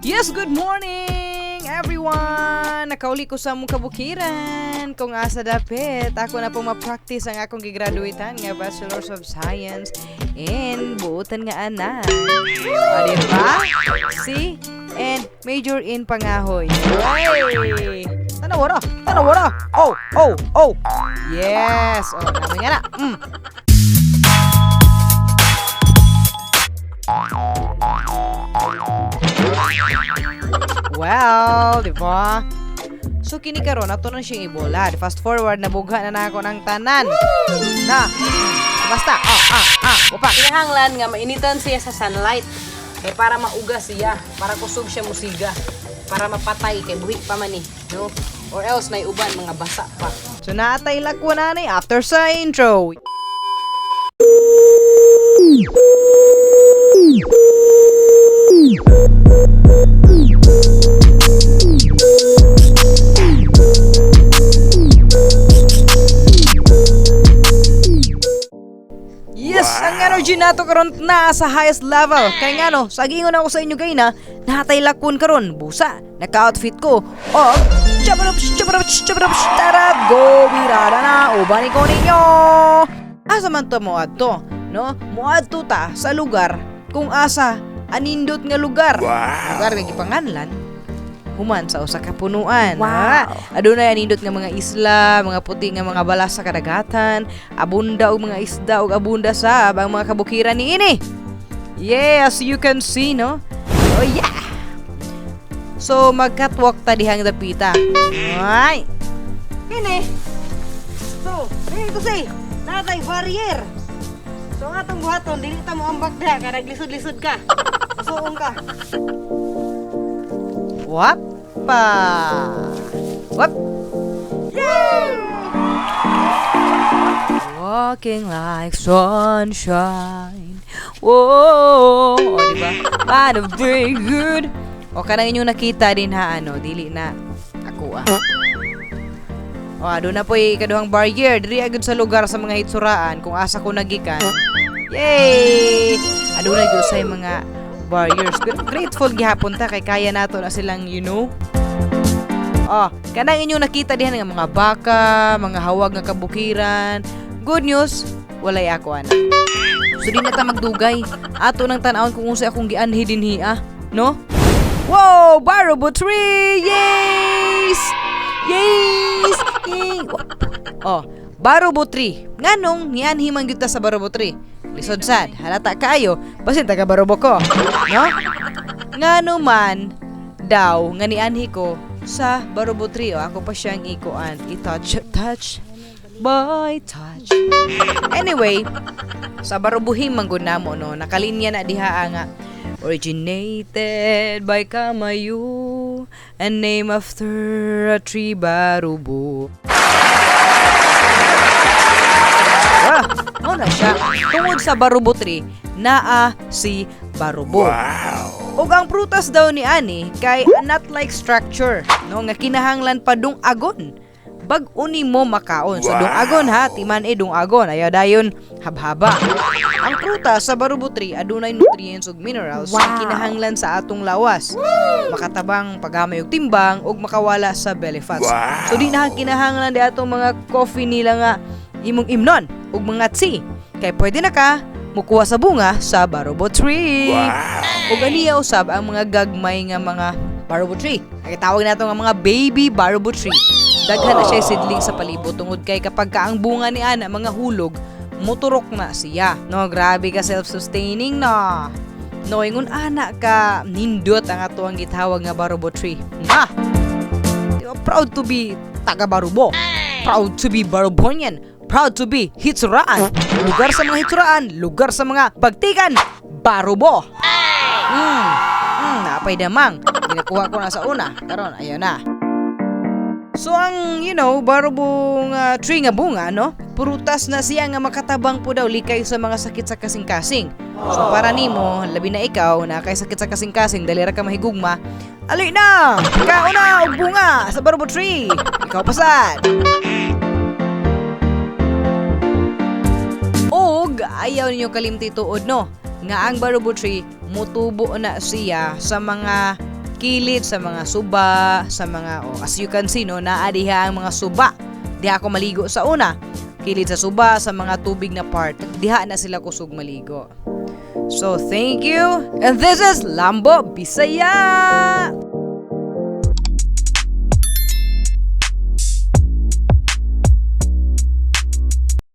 Yes, good morning, everyone! Nakauli ko sa among kabukiran. Kung asa dapit, ako na pong ma-practice ang akong gigraduatean nga Bachelor's of Science in Buutan nga anak. O, diba? See? And major in pangahoy. Hey! Tanawa ra! Tanawa ra! Oh! Oh! Oh! Yes! Oh, namin nga na. Well, di ba? So kini karon ato na siyang ibulad. Fast forward, nabugha na nako ng tanan. Na. Basta. Ah, ah, ah. Upa. Kinahanglan nga mainitan siya sa sunlight. Kay para mauga siya, para kusog siya musiga, para mapatay kay buhi pa man eh, no? Or else nay uban mga basa pa. So naatay lakwa na ni after sa intro. Yes, ang energy nato karon na sa highest level. Kay ngano, sagingon ako sa inyo gay na nahatay lakon karon busa. Naka-outfit ko og chabarap chabarap chabarap tarap go birada na uban ko ninyo. Asa man to mo adto, no? Moadto ta sa lugar kung asa anindot nga lugar. Wow. Lugar nga gipanganlan human sa usa ka punuan. Wow. Ah, adunay anindot nga mga isla, mga puti nga mga balas sa kadagatan, abunda og mga isda ug abunda sab ang mga kabukiran niini. Yes, you can see, no? Oh yeah. So mag-catwalk ta dihang dapita. Ay. Kini. So, dili ko say, natay barrier. So ang atong buhaton, dili ta mo ambak diha kay naglisod-lisod ka. Suong ka. Wapa! Wap! Walking like sunshine. Whoa! O, di ba? Kind of very good. O, kanang inyong nakita din ha, ano, dili na ako ah. O, doon na po ikaduhang barrier. Diri agad sa lugar sa mga hitsuraan kung asa ko nagikan. Yay! Adunay gyud say mga barriers. Pero grateful gihapon ta kay kaya nato na silang. Oh, kanang inyong nakita diha nga mga baka, mga hawag nga kabukiran. Good news, walay ako ana. So di na ta magdugay. Ato nang tan-awon kung unsay akong gianhi dinhi ah, no? Wow, Barobo tree! Yes! Yes! Yay! Oh, Barobo tree. Nganong nianhi man gyud ta sa Barobo tree? Lisod sad, halata kaayo, basin taga Barobo ko, no? Ngano man daw nga nianhi ko sa Barobo tree, oh, ako pa siyang ikuan, i-touch touch by touch. Anyway, sa Barobuhim man gud namo no, nakalinya na diha nga originated by Kamayu and named after a tree Barubo. Ah, mo na siya. Tungod sa Barubo tree, naa si Barubo. Wow. Ug ang prutas daw ni ani kay a nut-like structure, no, nga kinahanglan pa dung agon. Bag-o nimo makaon. So dung agon ha, timan e dung agon. Ayaw dayon habhaba. Ang prutas sa barubo tree adunay nutrients ug minerals nga kinahanglan sa atong lawas. Makatabang paghamay og timbang ug makawala sa belly fats. Wow. So di na kinahanglan di atong mga coffee nila nga imong imnon ug mga tea. Kay pwede na ka mukuha sa bunga sa barubo tree. Wow. Ug aniya usab ang mga gagmay nga mga barubo tree. Ang tawag nato nga mga baby barubo tree. Daghan na siya seedling sa palibot tungod kay kapag ka ang bunga ni ana mga hulog, muturok na siya. No, grabe ka self-sustaining no. No, ingon ana ka nindot ang ato ang gitawag nga barubo tree. Na. Di ba, proud to be taga Barubo. Proud to be Barubonian. Proud to be Hitsuraan. Lugar sa mga Hitsuraan, lugar sa mga Bagtikan, Barubo. Napay damang. Ginakuha ko na sa una. Karon, ayaw na. So ang, barubong tree nga bunga, no? Prutas na siya nga makatabang po daw likay sa mga sakit sa kasing-kasing. So para nimo, labi na ikaw na kay sakit sa kasing-kasing, dali ra ka mahigugma. Ali na! Kaon na og bunga sa barubo tree. Ikaw pasad. Og ayaw ninyo kalimti tuod no nga ang barubo tree mutubo na siya sa mga Kilid sa mga suba, sa mga, oh, as you can see, no, naa diha ang mga suba. Diha ako maligo sa una. Kilid sa suba, sa mga tubig na part. Diha na sila kusog maligo. So, thank you. And this is Lambo Bisaya!